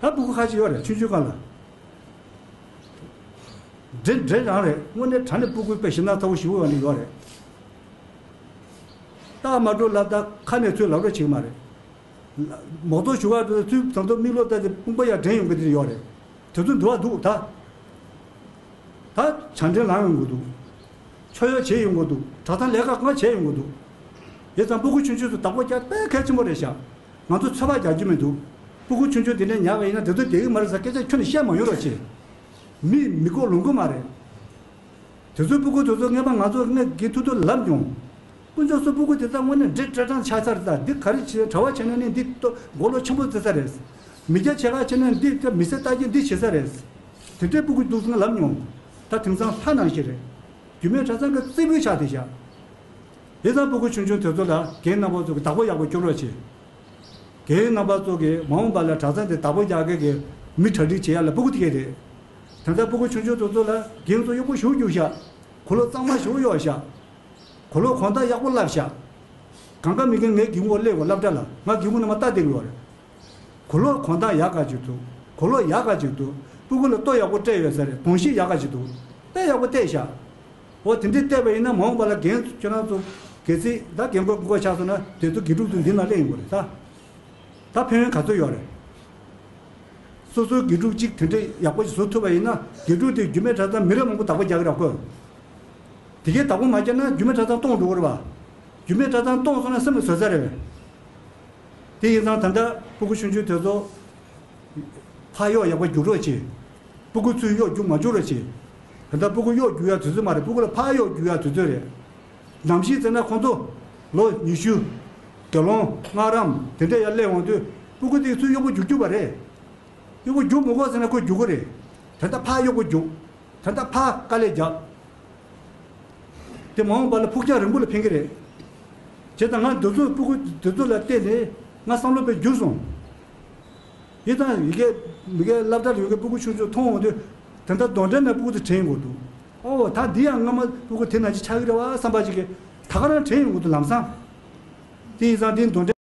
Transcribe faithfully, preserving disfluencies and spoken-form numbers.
ད་སྤུ་གུ་ཁ་ཅིག་ཡོད་རེད། ཆུང་ཆུང་སྒང་ལ། འདྲེ་འདྲེ་རང་རེད། དངོས་གནས་དྲང་གནས་སྤུ་གུ་དཔེ་ཞེ་དྲག་ཚ་བོ་ཞེ་པོ་ཡོད་ནི་ཡོད་རེད། རྟགས་མ་འགྲོ་ལ་ད་ཁ་ནས་ཚུར་ལབ་རོགས་བྱེད་ཀྱི་མ་རེད། མོག་ཐོག་ཞུ་བ་འགྲོ་ཚུར་ཙང་ཙོ་མིག་ལོག་ལྟ་དེ་དཔུང་པ་ཡར་འདྲེན་ཡོང་གི་དེ་ཡོད་རེད། དེ་ཚོ་འདུག་བ་འདུག་ད། ད་ཆ་འདྲེན་ལངས་ཡོང་གི་འདུག་ཆོས་ཡོ་བྱེད་ཡོང་གི་འདུག་གྲྭ་ཚང་ལས་ཀ་གང་བྱེད་ཡོང་གི་འདུག་ཡིན་ཙང་སྤུ་གུ་ཆུང་ཆུང་ཚོ་བདག་པོ་རྒྱག་དཔེ་གལ་ཆེན་པོ་རེད་ཤག་ང་ཚོ་ཚོད་དཔག་རྒྱག་རྒྱུ་མི་འདུག་སྤུ་གུ་ཆུང་ཆུང་དེ་འདྲ་ཉར་བ་ཡིན་ན་དེ་ཚོ་བསྡད་ཀྱི་མ་རེད་ཟེར་སྐད་ཆ་ཁྱོན་ནས་བཤད་མ་ཡོང་རོགས་བྱེད། མི་མི་མགོ་ལོང་གི་མ་རེད། དེ་ཚོའི་སྤུ་གུ་དེ་ཚོ་སྔས་མ་ང་ཚོ་སྔས་དགེ་ཐུག་ཐུག་ལབ་མྱོང་། དཀོན་མཆོག་གསུམ་སྤུ་གུ་དེ་ཚོ་དངོས་གནས་འདྲེ་སྤྲེལ་གྲང་ཆགས་ཚར། ད་འདི་ག་རེ་བྱེད། གྲྭ་བ་བྱས་ན་ནི་འདི་ལྟོ་མགོ་ལོག་ཆེན་པོ་བརྩི་ས་རེད། མི་སྐྱ་བྱེད་ག་བྱས་ན་འདི་ད་མི་ཚེ་ལྟ་རྒྱུ་འདི་བྱེད་ས་རེད། དེ་འདྲའི་སྤུ་གུ་འདུག་ང་ལབ་མྱོང་། ད་དེང་སང་ལྷ་ནང་བཞིན་རེད། རྒྱུད་སྨད་གྲྭ་ཚང་གི་རྩེ་ཕུད་ཆགས་བསྡད་ཤག་དེ་ཙང་སྤུ་གུ་ཆུང་ཆུང་དེ་ཚོ་ལ་རྒན་རྣམ་པ་ཚོ་གི་བདག་པོ་ཡག་པོ་སྐྱོར་རོགས་བྱེད། རྒན་རྣམ་པ་ཚོ་གིས་མ་འོངས་པ་ལ་གྲྭ་ཚང་དེ་བདག་པོ་རྒྱག་མཁན་གྱི་མི་གྲ་སྒྲིག་བྱེད་ཡ་ལ་སྤུ་གུ་དེ་གས་རེད། དེ་ཚང་སྤུ་གུ་ཆུང་ཆུང་དེ་ཚོ་ལ་རྒན་ཚོ་གཡོག་པོ་ཞུ་རྒྱུ་ཤག་གོས་ལོག་གཙང་མ་ཞུ་གཡོག་ཤག་གོས་ལོག་གོང་ཐང་ཡག་པོ་བསླབ་ཤག་གང་ག་མི་རྒན་ངའི་སྒེའུ་ཁུང་སླེབས་གོ་སློབ་གྲྭ་ལ་ང་སྒེའུ་ཁུང་ནང་མ་ལྟ་བསྡད་ཀྱི་ཡོད་རེད། གོས་ལོག་གོང་ཐང་ཡག་ག་ཅིག་འདུག་གོས་ལོག་ཡག་ག་ཅིག་འདུག་སྤུ་གུ་ལ་ལྟོ་ཡག་པོ་སྤྲད་ཡོད་ས་རེད། གདོང་ཤེས་ཡག་ག་ཅིག་འདུག་དཔེ་ཡག་པོ་བལྟས་ཤག་འོ་དེ་འདྲས་བལྟས་པ་ཡིན་ན་མ་འོངས་པ་ལ་རྒན་ཁྱོད་རང་ཚོ་གལ་སྲིད་ད་རྒན་རྒོན་རྒན་རྒོན་ཆགས་སོང་ན་དེ་ཚོ་དགེ་ཕྲུག་ཚོ་འདི་ན་སླེབས་ཡོང་གི་རེད་ད། ད་ཕན་ཡོན་ག་ཚོད་ཡོད་རེད། སོ་སོའི་དགེ་ཕྲུག་གཅིག་དེ་འདྲས་ཡག་པོ་ཞིག་བཟོ་ཐུབ་པ་ཡིན་ན་དགེ་ཕྲུག་དེ་རྒྱུད་སྨད་གྲྭ་ཚང་མི་རབས་མང་པོ་བདག་པོ་རྒྱག་གི་རེད་ཁོ། དེ་གའི་བདག་པོ་མ་རྒྱག་ན་རྒྱུད་སྨད་གྲྭ་ཚང་སྟོངས་འགྲོ་གི་རེད་པ། རྒྱུད་སྨད་གྲྭ་ཚང་སྟོངས་སོང་ན་སེམས་ལ་བཟོད་ས་རེད་པས། དེ་ཡིན་ཙང་ད་ལྟ་སྤུ་གུ་ཆུང་ཆུང་དེ་ཚོ་ཕར་གཡོག་ཡག་པོ་རྒྱུག་རོགས་བྱེད། སྤུ་གུ་ཚུར་གཡོག་རྒྱུག་མ་བཅུག་རོགས་བྱེད། ད་ལྟ་སྤུ་གུ་གཡོག་རྒྱུག་ཡག་དུས་ཚོད་མ་རེད། སྤུ་གུ་ལ་ཕར་གཡོག་རྒྱུག་ཡག་དུས་ཚོད་རེད། ནམ་ཞིག་ཟེར་ན་ཁོང་ཚོ་ལོ་ཉི་ཤུ། དགེ་སློང་སྔགས་རམས་དེ་འདྲ་ཡར་སླེབས་འོང་དུས་སྤུ་གུ་དེ་ཚུར་གཡོག་པོ་རྒྱུག་རྒྱུག་པ་རེད། གཡོག་པོ་རྒྱུག་མི་དགོས་ཟེར་ན་ཁོས་རྒྱུག་གི་རེད། ད་ལྟ་ཕར་གཡོག་པོ་རྒྱུག་ད་ལྟ་ཕར་དཀའ་ལས་རྒྱག་དེ་མ་འོངས་པ་ལ་ཕུགས་རྒྱང་རིང་པོ་ལ་ཕན་གྱི་རེད། བྱས་ཙང་ང་འདི་ཚོ་སྤུ་གུ་འདི་ཚོ་ལ་བལྟས་ནས་ང་བསམ་བློ་དཔེ་འགྱུར་སོང་། ཡིན་ཙང་ཡི་གེ་མི་གའི་སློབ་གྲྭ་ལ་ཡོད་མཁན་སྤུ་གུ་ཆུང་ཆུང་མཐོང་འོང་དུས་དེ་འདྲ་གདོན་འདྲེ་ནས་སྤུ་གུ་དེ་དྲན་དགོས་འདུག་ཨོ་ད་འདི་ཡང་སྔ་མ་སྤུ་གུ་དེ་ནང་བཞིན་ཆགས་ཀྱི་རེད་བ་བསམ་པ་ཅིག་གིས་ད་ག་རང་དྲན་ཡོང་གི་འདུག་ལམ་སང་། དེ་ཡིན་ཙང་དེ་གདོན་འདྲེ།